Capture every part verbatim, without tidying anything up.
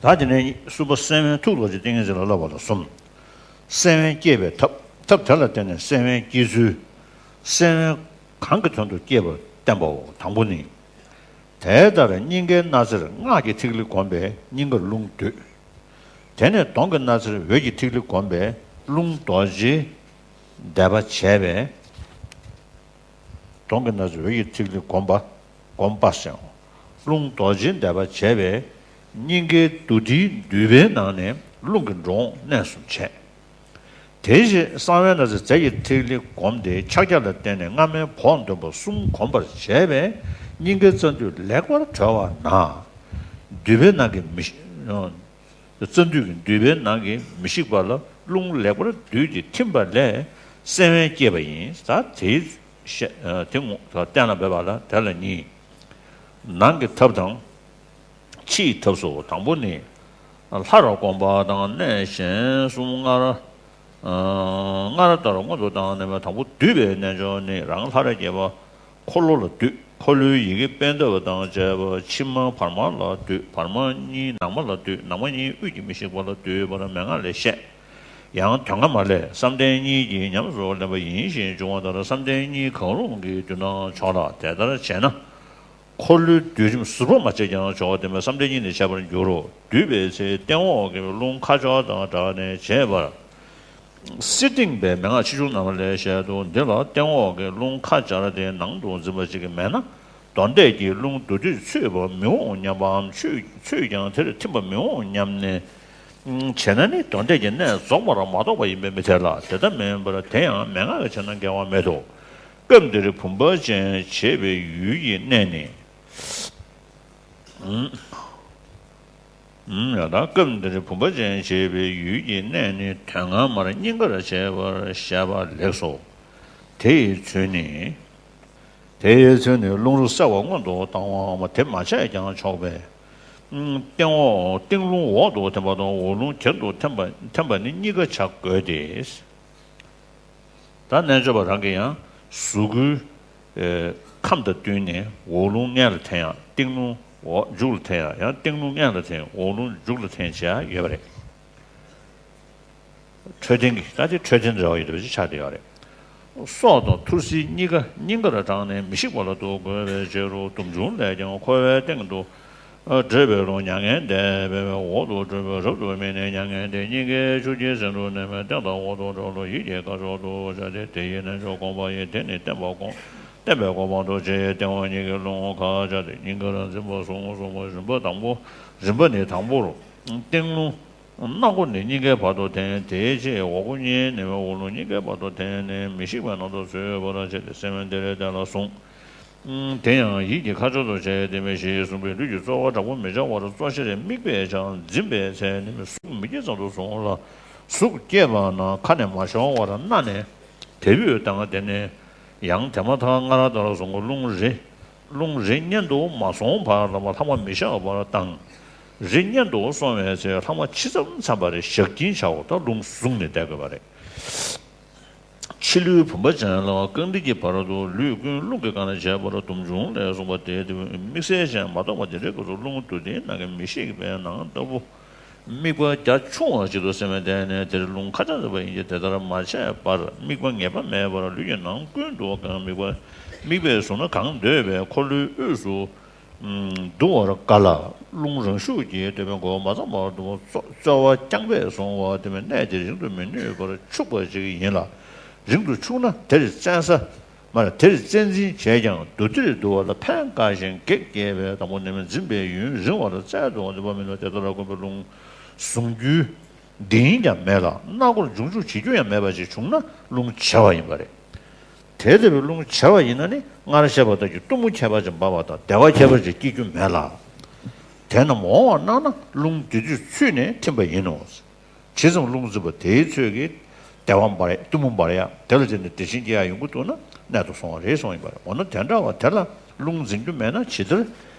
ད་དེ་ནས་གསུམ་པ་སེམས་དབེན་ཐུགས་རྡོ་རྗེ་ཏིང་ངེ་འཛིན་ལ་བསླབ་པ་ལ་གསུམ། སེམས་དབེན་སྐྱེས་པའི་ཐབས། ཐབས་དེ་ལ་བརྟེན་ནས་སེམས་དབེན་སྐྱེ་ཚུལ། སེམས་དབེན་གང་གི་དོན་དུ་སྐྱེས་པར་བསྟན་པའོ། དང་པོ་ནི། དེ་ལྟར་སྙིང་གའི་སྣ་རྩེར་སྔགས་ཀྱི་ཐིག་ལེ་བསྒོམས་པས་སྙིང་གར་རླུང་སྡུད། དེ་ནས་གདོང་གི་སྣ་རྩེར་འོད་ཀྱི་ཐིག་ལེ་བསྒོམས་པས་རླུང་རྡོ་རྗེ་བཟླས་པ་བྱས་པས། གདོང་གི་སྣ་རྩེར་འོད་ཀྱི་ཐིག་ལེ་བསྒོམས་པ། བསྒོམས་པ་ཟེར། རླུང་རྡོ་རྗེ་བཟླས་པ་བྱས་པས་སྙིང་གའི་རྡུལ་དྲིལ་མདུད་པའི་ནང་ནས་རླུང་གི་འགྲོ་འོང་གནས་སུ་བྱས། དེ་རྗེས་གསང་བའི་སྣ་རྩེར་རྫས་ཀྱི་ཐིག་ལེ་བསྒོམས་ཏེ་ཕྱག་རྒྱ་ལ་བརྟེན་ནས་སྔ་མའི་བོགས་འདོན་པ་གསུམ་གོམས་པར་བྱས་པས་སྙིང་གའི་རྩ་མདུད་ལེགས་པར་གྲོལ་བ་ན། མདུད་པའི་ནང་གི་མི་ཤི། རྩ་མདུད་ཀྱི་མདུད་པའི་ནང་གི་མི་ཤིགས་པ་ལ་རླུང་ལེགས་པར་བསྡུས་ཏེ་ཐིམ་པ་ལས་སེམས་དབེན་སྐྱེས་པ་ཡིན། ད་དེའི་ཤ་དེ་ངོ་གཏན་ལ་འབེབས་པ་ལ་དེ་ལ་གཉིས། ནང་གི་ཐབས་དང་། ཕྱིའི་ཐབས་སོ། དང་པོ་ནི། ལྷ་རུ་བསྒོམ་པ་དང་གནས་གཞན་གསུམ་སྔར་སྔར་ལྟར་སྔོན་དུ་བཏང་ནས། དང་པོ་འདུས་པའི་རྣལ་འབྱོར་ནི་རང་ལྷ་རབ་རྒྱས་པ་འཁོར་ལོ་ལ་འདུད། འཁོར་ལོའི་ཡི་གེ་པད་འདབ་དང་བཅས་པ་ཕྱི་མ་བར་མ་ལ་འདུད། བར་མ་གཉིས་ནང་མ་ལ་འདུད། ནང་མ་གཉིས་དབུས་ཀྱི་མི་ཤིགས་པ་ལ་འདུད་པར་མན་ངག་ལས་བཤད། ཡང་དོན་ངོ་མ་ལས་བསམ་གཏན་གཉིས་ཀྱིས་ཉམས་སུ་ལེན་པ་ཡིན་ཞེས་འབྱུང་བ་ལྟར་བསམ་གཏན་གཉིས་གང་རུང་གིས་བསྡུ་ན་ཆོག་ལ། དེ་ལྟར་བྱས་ན། འཁོར་ལོའི་སྡུད་རིམ་ཟུར་པ་མ་བྱས་ཀྱང་ཆོག་པ་དེ་མིན་བསམ་གཏན་གཉིས་ནས་བྱས་པར་འགྱུར་རོ། སྡུད་པའི་ཚེ་སྟེང་འོག་གི་རླུང་ཁ་སྦྱོར་དང་སྦྲགས་ནས་བྱེད་པར། གསེར་ཏིང་པའི་མན་ངག་ཆེ་ཆུང་རྣམས་ལས་བཤད་དོ། འདི་ལ་སྟེང་འོག་གི་རླུང་ཁ་སྦྱར་ཏེ་ནང་དུ་འཛིན་པ་ཅིག་གིས་མེད་ན། གདོན་འདྲེ་གྱི་རླུང་མདུད་དུས་ཚུད་པ་མི་འོང་སྙམ་པའམ། ཚུད་ཀྱང་དེར་ཐིམ་པ་མི་འོང་སྙམ་ནས། བྱས་ན་ནི་གདོན་འདྲེ་གི་གནས་རྫོགས་པར་མ་རྟོགས་པ་ཡིན་པས་མི་འཐད་ལ། དེ་ལྟ་མིན་པར་དེ་ཡང་མན་ངག་གིས་བྱས་ན་འགལ་བ་མེད་དོ། སྐབས་འདིར་བུམ་པ་ཅན་བྱེད་པའི་ཡུལ་གྱི་གནས་ནི། ཡང་དག་སྐབས་འདིར་བུམ་པ་ཅན་བྱེད་པའི་ཡུལ་གྱི་གནས་ནི་དོན་ངོ་མར་སྙིང་གར་བྱེད་པར་བཤད་པ་ལེགས་སོ། དེ་ཡི་ཚུལ་ནི། དེ་ཡི་ཚུལ་ནི་རླུང་རོ་བསལ་བ་སྔོན་དུ་བཏང་བའམ་དེ་མ་བྱས་ཀྱང་ཆོག་པས། སྟེང་འོག་སྟེང་རླུང་འོག་ཏུ་ཐིམ་པ་དང་འོག་རླུང་གྱེན་དུ་ཐིམ་པ་ཐིམ་པ་ནི་གཉིས་ཀ་བྱ་དགོས་ཏེ། ད་རྣལ་འབྱོར་པ་རང་གིས་ཡང་གཟུགས་སྐུའི་ཁམས་དང་བསྟུན་ནས་འོག་རླུང་སྔོན་ལ་འཐེན་ཡང་སྟེང་རླུང་འོག་མཇུག་ལ་འཐེན་ཡང་ཡང་སྟེང་རླུང་སྔོན་ལ་འཐེན་འོག་རླུང་མཇུག་ལ་འཐེན་བྱས་ཡོད་པ་རེད། འཕྲོད་བསྟེན་གྱི་ད་དེ་འཕྲོད་བསྟེན་འདྲ་བ་ཡོད་པ་ཅིག་ཆགས་བསྡད་ཡོད་རེད། སྲོག་དང་ཐུར་སེལ་གཉིས་ཀ་སྙིང་གར་དྲངས་ནས་མི་ཤིགས་པ་ལ་འདུག་དགོས་པའི་ཕྱིར་རོ། དུམ་བྱུང་ལས་ཀྱང་འཁོར་བའི་སྟེང་དུ། བགྲོད་པའི་རླུང་མྱ་ངན་འདས་པས་འོག་ཏུ་བགྲོད་པའི་རབ་ཏུ་དམིགས་ནས་མྱ་ངན་འདས། སྙིང་གའི་ཆུ་སྐྱེས་ཟིན་དུ་མནན་པས་སྟེང་དང་འོག་ཏུ་འགྲོ་ལོ་ཡིད་ཀྱི་ཁ་ཕྱོགས་སུ་བྱ་སྟེ། དེ་ཡི་རྣལ་འབྱོར་བསྒོམ་པ་ཡིས། དེ་ནི་བརྟན་པ་བསྒོམ། བརྟན་པའི་བསྒོམ་པ་དང་བཅས་ཏེ་སྟེང་འོག་གཉིས་ཀྱི་རླུང་ཁ་སྦྱར་ཏེ་སྙིང་གར་འཛིན་པ་གསུངས་གསུངས་པ། རིམ་པ་དང་པོ། རིམ་པ་ནི་དང་པོར་སྟེང་རླུང་སྣ་སྒོ་ནས་སྙིང་གའི་བར་དུ་འཐེན། དེའི་རྗེས་འོག་སྒོ་གཉིས་ནས་འོག་རླུང་སྙིང་གའི་བར་དུ་འཐེན་ནས་མི་ཤིགས་པའི་ནང་དུ་ཚུད་པར་བྱས་ཏེ་སེམས་དཔའ་ཏེ་རེ་ཏེ་ལ་གསུངས། དེ་ཡང་ཡིད་ཀྱི་ཁ་ཕྱོགས་སུ་བྱ་སྟེ་མི་ཞེས་གསུངས་པས་ལུས་ཀྱི་རྩོལ་བ་དྲག་པོ་མི་བྱ་བར་རྩོལ་བྱེད་དམིགས་པས་བྱ། འཛིན་པའི་ཚེ་ནི་གཟུགས་མི་སྐྱེ་ཙམ་དུ་བཟུང་ལ། གཟུགས་སྐྱེས་པ་ན་ཁ་ནས་མ་ཤོར་བར་སྣ་ནས་དལ་བུས་བཏང་། དེ་ནས་ཡང་དེ་མ་ཐག་སྔར་ལྟར་བཟུང་། རླུང་རེ་རླུང་རེ་གཉིས་སུ་མ་སོང་བར་ལྷག་མ་མི་བཞག་པར་བཏང་། རེ་གཉིས་སུ་སོང་བའི་ཚེ་ལྷག་མ་ཇི་ཙམ་ཚང་བ་རེ་བཞག་གིན་བྱའོ། ད་རླུང་བཟུང་ནས་བསྡད་དགོས་པ་རེད། ཕྱི་ལུས་བུམ་པ་ཅན་ལ་རྐང་མཐིལ་གྱི་བར་དུ་ལུས་ཀུན་རླུང་གི་སྒང་ལ་བྱས་པར་དུམ་བྱུང་ལས་གསུངས་པ་སྟེ། དེ་དམིགས་བསལ་ཅན་མ་གཏོགས་པ་དེ་འདྲའི་སྐབས་སུ་རླུང་རྡུལ་དེའི་ནང་གི་མི་ཤིགས་པའི་ནང་ལྟ་བུ། དམིགས་པ་རྒྱ་ཆུང་བ་ཞིག་ཏུ་སེམས་པས་བསྡད་ནས་དེར་རླུང་ཁ་སྦྱར་མཛད་པ་ཡིན་གྱི། དེ་ལྟར་མ་བྱས་པར་དམིགས་པ་ངེས་པ་མེད་པར་ལུས་ཀྱི་ནང་ཀུན་ཏུ་གང་དམིགས་པ་དམིགས་པས་བཟུང་ན་གང་འདོད་པའི་འཁོར་ལོའི་དབུས་སུ་འདུ་བར་དཀའ་ལ། རླུང་རང་ཤུགས་ཀྱིས་སྟོད་པའི་མགོ་བ་མ་ཚང་བར་འདུ་བ་རྩོལ་བ་རྐྱང་པས་བཟུང་བ་དེ་མིན་གནས་དེར་རིང་དུ་མི་གནས་པར་འཆུགས་པ་ཅིག་ཡིན་ལ། རིང་དུ་འཆུགས་ན་དེར་བཙན་ས། མར་དེར་བཙན་འཛིན་བྱས་ཀྱང་རྡུལ་དེར་འདུ་བ་ལ་ཕན་དཀའ་ཞིང་གེགས་བསྐྱེད་པས། དང་པོ་ནི་འཛིན་པའི་ཡུན་རིང་བ་ལ་བཙལ་དུ་འོང་འདུན་པ་མིན་ནོ། དེ་ལྟར་བསྒོམས་པའི་རླུང་བཟུང་རྒྱུའི་གདེང་ཀྱང་མེད་ལ་སྣ་སྒོར་འབྱུང་འཇུག་བྱེད་རྒྱུ་ཡང་མེད་པ་ཞིག་བྱུང་ན་རླུང་བྱེ་བ་ཡིན་པ་རེད། དེ་ལྟ་བུའི་རླུང་བྱེ་བ་ཡིན་ན་ནི་སྔར་བཤད་པ་ལྟར་གྱི་གཏུམ་མོ་ཁྱད་པར་ཅན་འབར་བ་དང་བདེ་བ་ཁྱད་པར་ཅན་སྐྱེ་རྒྱུ་མེད་ལ། དེ་རྣམས་འོང་བ་གནང་ན་རླུང་དེ་དུས་ཚུད་ནས་ཐིམ་པ་ཡིན་ནོ། ཇི་ཙམ་རླུང་འཛིན་པ་དེའི་ཚོད་ཀྱིས་བདེ་བ་འབར་ཡ་གཏུམ་མོ་འབར་ཡ་དེ་ལ་བརྟེན་ནས་བདེ་ཆེན་སྐྱེ་ཡ་ཡོང་གི་འདུག་ན་གནད་དུ་སོང་བ་རེད་གསུངས་ཡིན་པ་རེད། འོ་ན་དེ་འདྲ་བ་དེ་ལ་རླུང་འཛིན་རྒྱུ་མེད་ན་ཇི་ལྟར་བྱ་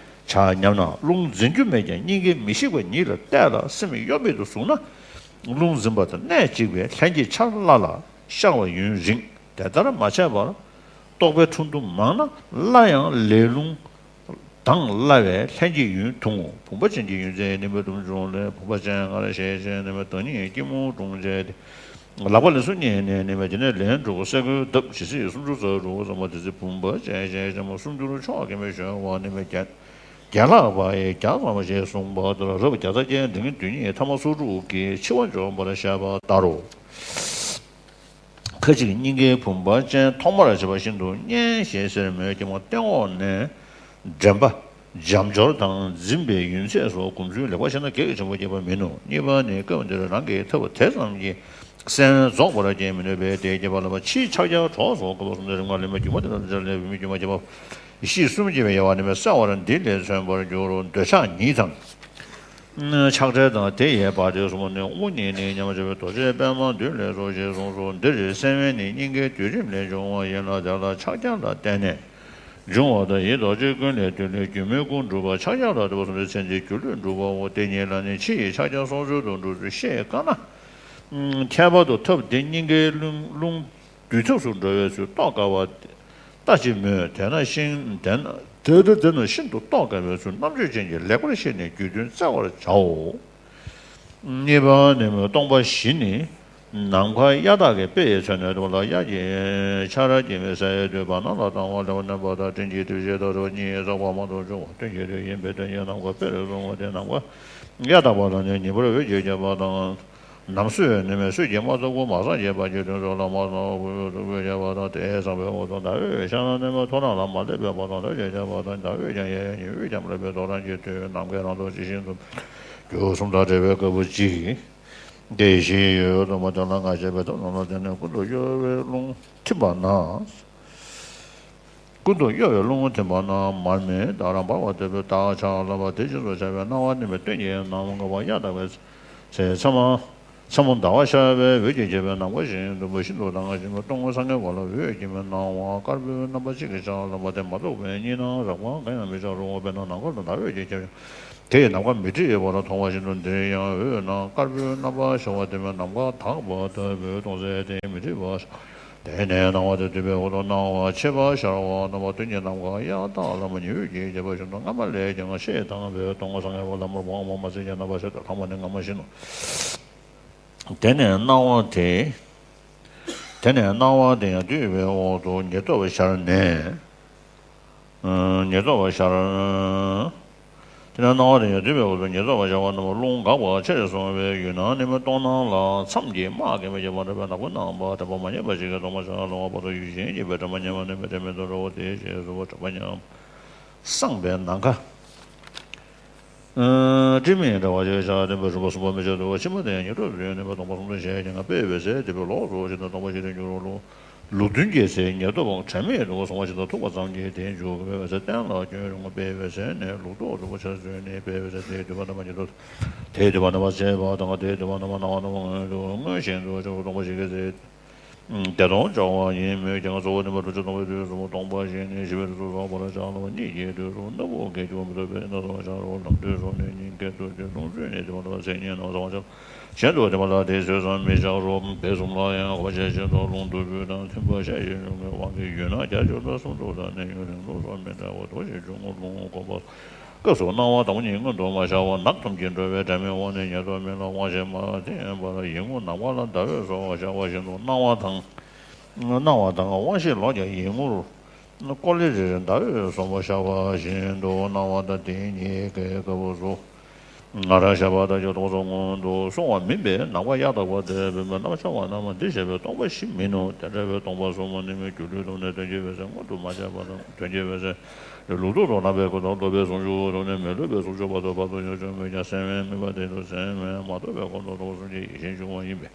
སྙམ་ན། རླུང་འཛིན་རྒྱུ་མེད་ཀྱང་སྙིང་གའི་མི་ཤིགས་པ་ཉིད་ལ་གཏད་ལ་སེམས་གཡོ་མེད་དུ་བཟུང་ན། རླུང་འཛིན་པ་དང་གནད་གཅིག་པའི་ལྷན་སྐྱེས་འཆར་སླ་ལ་ཤར་བ་ཡུན་རིང་། དེ་ལྟར་མ་བྱས་པར་རྟོག་པའི་འཁྲུལ་གདུང་མང་ན་སླར་ཡང་ལས་རླུང་ དང་བླ་བའི་ལྷན་སྐྱེས་ཡུན་ཐུང་ངུ། བུམ་པ་ཅན་གྱི་ཡུན་ཚད་ནི་མི་དུམ་བྱུང་ལས། བུམ་པ་ཅན་སྔར་ཞེས་བྱའི་ནི་མི་བདག་ཉིད་སྐྱིལ་མོ་ཀྲུང་བཅས་ཏེ། ལག་པ་ལས་སུ་བསྙེན་ནས་ནི་མི་དེ་ནས་ལན་དྲུག་སེ་གོལ་བརྡབ་ཇི་སྲིད་སུམ་ཅུ་རྩ་དྲུག་ཙམ་པ་དེ་ཚེ་བུམ་པ་ཅན་ཞེས་བྱ་མོ་སུམ་ཅུར་ཕྱོགས་ཀྱི་མི་གཞོལ་བ་ནི་མི་བརྒྱ་བརྒྱ་ལྷག་པ་ཡི་བརྒྱ་ཙམ་པ་ཞེས་གསུངས་པ་ལྟར་རབ་བརྒྱ་རྩ་བརྒྱད་འབྲིང་དོན་གཉིས་ཐ་མ་སོ་དྲུག་གིས་འཆི་བ་འཇོམས་པར་བཤད་པ་ལྟར་རོ། ཁ་ཅིག་སྙིང་གའི་བུམ་པ་ཅན་ཐོག་མར་བྱས་པ་བཞིན་དུ་བསྙེན་ཞེས་ཟེར་མོད་ཀྱི་མོ་སྟེང་འོག་ནས་འདྲེན་པ་འཇམ་སྦྱོར་དང་འཛིན་པའི་ཡུན་ཚད་སོགས་སྒོམ་ཚུལ་ལེགས་པར་ཤེས་ན་གེགས་ཆེན་པོ་བསྐྱེད་པ་མིན་ནོ། གཉིས་པ་ནི་སྐབས་འདིར་རང་གི་ཐབས་དེ་ཙམ་གྱིས་སེམས་རྫོགས་པར་བསྐྱེད་མི་ནུས་པས་དེ་བསྐྱེད་པ་ལ་ཕྱིའི་ཕྱག་རྒྱ་གྲོགས་སོགས་བཀོད་པ་གསུམ་དང་རིམ་ལྔ་ལས་མི་སྒྱུ་མ་དེ་དག་ལས་བུད་མེད་སྒྱུ་མ་བསྐྱེད་པ། གཞི་གསུམ་སྐྱེ་བའི་དབྱེ་བ་ནི་མི་གསལ་བར་འདི་ལས་མཚོན་པར་འགྱུར་རོ། འདོད་ཆགས་ཉིད་དང་། ཆགས་བྲལ་དང་དེ་ཡི་བར་དུ་གསུམ་ནི་དབུ་བརྙེས་ནས་ཉམས་བཞེས་པའི་རྡོ་རྗེ་པདྨ་འདུས་ལས་སོ་ཞེས་གསུངས་སོ། འདིར་སེམས་དབེན་ནི་སྙིང་གའི་དུས་རིམ་ལས་འབྱུང་བ་ཡིན་ལ་དེ་ལ་ཕྱག་རྒྱ་ལ་བརྟེན་ནས་འབྱུང་བ་དང་ཡིད་རྡོ་རྗེ་ཀུན་ལས་བཏུས་ལས་སྒྱུ་མའི་སྐུ་འགྲུབ་པ་ཕྱག་རྒྱ་ལ་བརྟེན་པ་གསུམ་པའི་མཚན་ཉིད་སྒྱུ་ལུས་འགྲུབ་པའོ། དེ་ཉིད་ལ་ནི་ཕྱི་ཡི་ཕྱག་རྒྱ་སོ་སོ་དུ་འགྲུབ་ཚུལ་ཤེས་དཀའ་ན། ཁྱད་པར་དུ་ཐབས་འདི་སྙིང་གའི་རླུང་རླུང་དུས་ཐབས་སུ་འགྲོ་བའི་ཚུལ་རྟོགས་དཀའ་བ་ལྟ་ཅི་སྨོས། དེས་ན་ཤིན་དེ་ན་དེ་ལྟར་དེ་ན་ཤིན་ཏུ་རྟོགས་དཀའ་བའི་ཚུལ་རྣམ་དཔྱོད་ཅན་གྱིས་ལེགས་པར་ཤེས་ནས་རྒྱུད་དོན་བཙལ་བར་བྱའོ། གཉིས་པ་ནི་སྟོང་པ་བཞི་ནི་ནམ་མཁའ་གཡའ་དག་གི་དཔེས་མཚོན་ནས་འདུག་ལ། གཡའ་གི་ཆར་སྐྱེ་མེད་ས་ཡི་དུས་བར་སྣང་ལ་ལྟ་བ་ལེགས་པར་ནོན་པ་དང་སྤྲིན་གྱི་དུས་ཤེས་དང་རེ་བ་གཉིས་བསགས་པ་མང་དུ་འབྱུང་བ་སྟོན་གྱི་དུས་ཡིན་པས་སྟོན་གྱི་ནམ་མཁའ་དཔེར་གསུངས་པ་སྟེ། ནམ་མཁའ་གཡའ་དག་པ་ལ་ནི་ཉིན་པར་འོད་ཀྱིས་ཁྱབ་པ་དང་། ནམ་སྲོད་ནི་མེ་སྲོད་ཀྱིས་མ་ཚོགས་པ་མ་སངས་རྒྱས་པ་གྱི་དུས་སུ་ལ་མ་སངས་པ་འོད་ཀྱིས་ཁྱབ་པ་དང་། དེ་སངས་པའི་འོག་ཏུ་ཟླ་འོད་ཤར་ན་ནི་མེ་ཐོ་རངས་ལ་མ་སླེབས་པའི་བར་དུ་འོད་ཀྱིས་ཁྱབ་པ་དང་། ཟླ་འོད་ཀྱང་གཡས་གཡོན་ཉི་འོད་ཀྱང་མ་སླེབས་པའི་ཐོ་རངས་ཀྱི་དུས་ནམ་མཁའི་རང་ལྡོག་ཇི་བཞིན་དུ། རྒྱུ་གསུམ་དང་བྲལ་བའི་སྐབས་གཅིག་དེ་བཞིན་ཡོད་དུ་མ་དོན་ལ་ང་ཞེས་པའི་ཐབས་རྣམས་ལ་བརྟེན་ནས་ཀུན་ཏུ་གཡོ་བའི་རླུང་ཐིམ་པ་ན། ཀུན་ཏུ་གཡོ་བའི་རླུང་ཐིམ་པ་ན་མར་མེ་ལྟར་འབར་བ་ལྟ་བུའི་བདག་ཆགས་ལ་བ་དེ་ཕྱིར་དུ་བྱ་བའི་སྣང་བ་ནི་མི་སྟོན་གྱི་ནམ་མཁའ་བ་གཡའ་དག་པའི་ཚེ་མཚན་མོ་མཚན་མོ་ཟླ་བ་ཤར་བའི་འོད་ཀྱིས་ཁྱབ་པའི་ནམ་མཁའ་བཞིན་དུ་མ་ཤིན་ཏུ་དང་ཞིང་སྟོང་ངོ་སངས་རྒྱས་པ་ལ་འོད་ཀྱི་མི་སྣང་བ་དཀར་པོའི་རྣམ་པ་གཅིག་གི་ཆ་ལ་བ་དེ་མ་གཏོགས་པའི་གཉིས་སྣང་རགས་པ་གང་ཡང་མི་འཆར་རོ། དཔེར་ན་ནམ་མཁའ་ལ་ཟླ་འོད་ཀྱིས་ཁྱབ་ཡང་དེ་ཡི་ནམ་མཁའ་མི་འདྲེས་པ་ལ་མཐོང་བ་བཞིན་དུ་འདིར་ཡང་འོད་སྣང་དཀར་པོའི་རྣམ་པ་ཤར་བ་དེ་མིན་ནམ་མཁའ་དག་པ་ལྟ་བུའི་སྟོང་གསལ་དེ་མི་འདྲེས་པ། དེ་ནས་སྣང་བ་དེ་འདུས་པའི་འོག་ཏུ་སྣང་བ་མཆེད་པ་ཤར་བ་རྣམ་པ་སྟོན་གྱི་ནམ་མཁའ་གཡའ་དག་ལ་མ་ཉི་འོད་ཀྱིས་ཁྱབ་པ་བཞིན་དུ་སྔ་མ་ལས་ཀྱང་ཤེས་དང་བའི་སྟོང་སངས་རྒྱས་པ་ལ་མར་མོ་མ་མ་ཚིག་གི་རྣམ་པ་ཤར་ཏེ་ལྷག་མ་ནི་སྔ་མ་བཞིན་ནོ། དེ་ནས་སྣང་བ་དེ། དེ་ནས་སྣང་བ་དེ་ཡང་འདུས་པའི་འོག་ཏུ་ཉེར་ཐོབ་པ་ཤར་ནས། ཉེར་ཐོབ་པ་ཤར། དེ་ནས་སྣང་བ་དེ་ཡང་འདུས་པའི་འོག་ཏུ་ཉེར་ཐོབ་པ་ཤར་བ་རྣམས་རླུང་འགག་པ་ཆེར་སོང་བའི་ཡུལ་ན་ནི་མི་སྟོང་སྣང་ལ་མཚམས་ཀྱི་སྨག་གིས་མི་ཁྱབ་པ་འདྲ་བའི་ནམ་མཁའ་སྣང་བ་དྲན་པ་མ་ཉམས་པ་ཞིག་གིས་སྟོང་པ་ཤར་ལ་བ་བར་དུ་ཡུལ་གཞན་གྱིས་པའི་དྲན་པ་ཉམས་པ་ནི་མི་དྲན་མི་འདུག་རོ། དེའི་རྗེས་སུ་དྲན་པ་ཉམས་སངས་པའི་ནམ་མཁའ། སྤྲིན་མེད་འདྲ་བ་ཞིག་ཤར་བ་སྟོན་པའི་རིམ་པ་གསུམ་པ་མི་འཆར་འདུག་པ། ཕྱི་མ་དེ་ཡང་ཉེར་ཐོབ་ཏུ་ཡོད་ནས་མི་སྟོང་པ་གསུམ་དུ་བཤད་ཀྱང་དཔེ་འོད་གསལ་དེ་བས་ལོགས་སུ་ཕྱིན་ཏེ་སྟོང་པ་ཞིག་ཏུ་འགྱུར་རོ། ལུགས་མཐུན་གྱི་ཚེ་ཉེར་ཐོབ་དྲན་མེད་དུ་སོང་བ་ཞིག་ཏུ་ཐུག་པ་ཙམ་གྱིས་དེའི་མཇུག་གི་དཔེ་འོད་གསལ་གཏན་ལ་སྐྱོན་རུང་བ། དཔེ་འོད་གསལ་ནས་ལུགས་ལྡོག་ཏུ་ཕྱིར་བཟོས་ནས་དཔེ་འོད་གསལ་དེའི་འདུས་པ་རྣམ་པ་ཉིད་དུ། དེའི་འདུས་པ་རྣམ་པ་ཟད་པ་དང་དེའི་འདུས་པ་རྣམ་པ་སྣང་བ་རྣམ་པ་མངོན་དུ་མངོན་ཞེན་དུ་འཆར་བ་སྟོང་པ་ཞིག་གི་ཚེ། བདེ་སྟོང་སྦྱོར་བ་ཡིན་མོད་ཀྱང་གཙོ་བོ་ནི་མ་གྲུབ་ཅིང་སྟོང་པའི་དུས་སུ་སྟོང་པ་ཞིག་ནི་ཞི་བའི་དུས་སུ་སོགས་པར་བྱ་སླ་བ་གཉིས་ཀྱི་དུས་སུ་སྣ་བུག་གི་རྒྱུ་མི་ཐུབ་པས་སྣ་ཚོགས་འཆར་རོ། ལམ་དུས་སུ་ནི་སྙིང་གའི་དུས་ཀྱི་རླུང་བཙུད་ནས་དེ་མ་ཐོབ་པ་ཚེ་སྙིང་ནང་སོང་བ་ཆགས། གཞན་དུ་དེ་མ་ལ་དེའི་ཚོད་ཙམ་མི་འཆར་རོ། དཔེ་གསུམ་ལ་ཡང་དགོས་པ་ཆེ་ཆེན་དུ་རླུང་རྡུལ་སྤུས་དང་ཐིམ་པ་ཤས་ཆེ་ཆུང་གི་དབང་གིས་ཡུལ་སྣང་རྒྱ་ཆེར་དང་སུམ་ཚོགས་དང་གནས་ཡུན་རིང་ལུགས་སུ་མི་འདྲ་བ་དོ་ཞེས་འབྱུང་ངོ་། རླུང་གོམས་པ། སྐབས་སུ་སྣང་བ་དང་པོ་ཉིད་མངོན་དུ་མ་ཤར་བར་ནག་ཐུམ་གྱིས་འགྲོ་བའི་དྲན་མེད་དབང་ནི་ཉེར་ཐོབ་མིན་ལ་དབང་ཤེས་མ་བརྟེན་པར་ཡིད་ངོར་ནམ་མཁའ་ལ་ཟླ་འོད་སོགས་ཤར་བ་བཞིན་དུ་སྣང་བ་དང་། སྣང་བ་དང་དབང་ཤེས་ལོག་ཀྱང་ཡིད་ངོར་ཀོ་ལི་རིར་ཟླ་འོད་སོགས་པ་ཤར་བ་བཞིན་དུ་སྣང་བ་དང་དེ་གཉིས་ཀའི་སྐབས་སུ་ང་རང་ཤར་བ་དང་ཀྱང་སྟོང་གསུམ་མངོན་དུ་སོང་བ་མིན་པས་ནམ་མཁའ་གཡའ་དག་པ་དེ་བུད་མེད་རྣམ་པར་འཆར་བ་རྣམས་འདི་ཞེས་པའི་སྟོང་པ་བཞི་མིན་ནོ། དེ་འདྲ་བའི་སྟོང་པ་གསུམ་ནི་མི་སྒྱུ་ལུས་དང་ནི་དོན་གྱི་འོད་གསལ་མངོན་དུ་མ་བྱས་པ་དང་དོན་གྱི་འོད་གསལ། ལུགས་ལྡོག་ཏུ་སྣང་བའི་སྐུ་དང་ལྡོག་པའི་ཟུང་འཇུག་དང་ནི་མི་སླུ་བའི་ཟུང་འཇུག་བར་དུ་བར་དུ་ཡང་བྱུང་མོད་ཀྱང་སེམས་དབེན་དམིགས་པ་དེ་དུ་སེམས་དབེན་མ་ཐོབ་པའི་གོང་དུ་སྟོང་པ་གསུམ་གྱི་ཡེ་ཤེས་འབྱུང་བ་ཡིན་པས།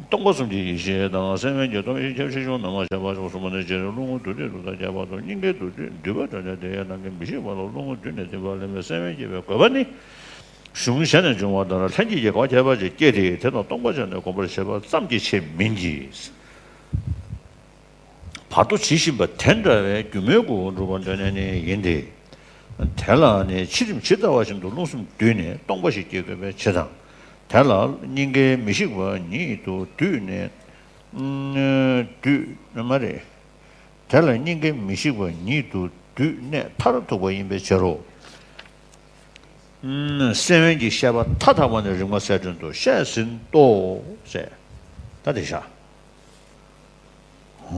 སྟོང་པ་གསུམ་གྱི་ཡེ་ཤེས་དང་སེམས་དབེན་གྱི་སྟོང་པའི་ཡེ་ཤེས་ཁྱབ་ཆེ་ཆུང་རྣམ་པར་ཤེས་པ་གསུམ་ནི་སྤྱིར་རླུང་རྡུལ་ཏིག་ཏུ་དང་ཁྱད་པར་དུ་སྙིང་གའི་རྡུལ་ཏིག་འདུས་པ་དོན་ཀྱང་དེ་ཡང་ནང་གི་མི་ཤིགས་པ་ལ་རླུང་རྡུལ་ནས་ཐིམ་པ་ལས་མི་སེམས་དབེན་སྐྱེ་བའི་དགོས་པ་ནི། གཞུང་གཞན་ནས་འབྱུང་བ་ལྟར་ལྷན་སྐྱེས་ཀྱི་དགག་པ་ཁྱད་པར་ཅིག་སྐྱེས་ཏེ་དེ་དང་སྟོང་པ་ཆ་ནས་གོམས་པར་བྱེད་པ་ཙམ་གྱི་ཆེད་མིན་གྱི། བར་དོ་ཇི་བཞིན་པ་དེ་འདྲ་བའི་སྒྱུ་མའི་སྐུ་འགྲུབ་པར་འདོད་ནས་ནི་ཡིན་ཏེ། དེ་ལ་ནི་ཕྱི་རིམ་ཇི་ལྟ་བ་བཞིན་དུ་རླུང་གསུམ་འདུས་ནས་སྟོང་པ་ཞིག་སྐྱེ་དགོས་པའི་ཕྱིར་དང་། དེ་ལ་སྙིང་གའི་མི་ཤིགས་པ་ཉིད་དུ་འདུས་ནས། འདུས་མ་རེད། དེ་ལ་སྙིང་གའི་མི་ཤིགས་པ་ཉིད་དུ་ དུས་གནས་མཐར་ཐུག་པ་ཡིན་པའི་ཕྱིར་རོ། སེམས་དབེན་གྱི་བཤད་པ་མཐའ་དག་པ་ནི་རིག་མ་གསལ་སྒྲོན་དུ་བཤད་ཟིན་ཏོ། ཞེས་ད་དེ་བཞག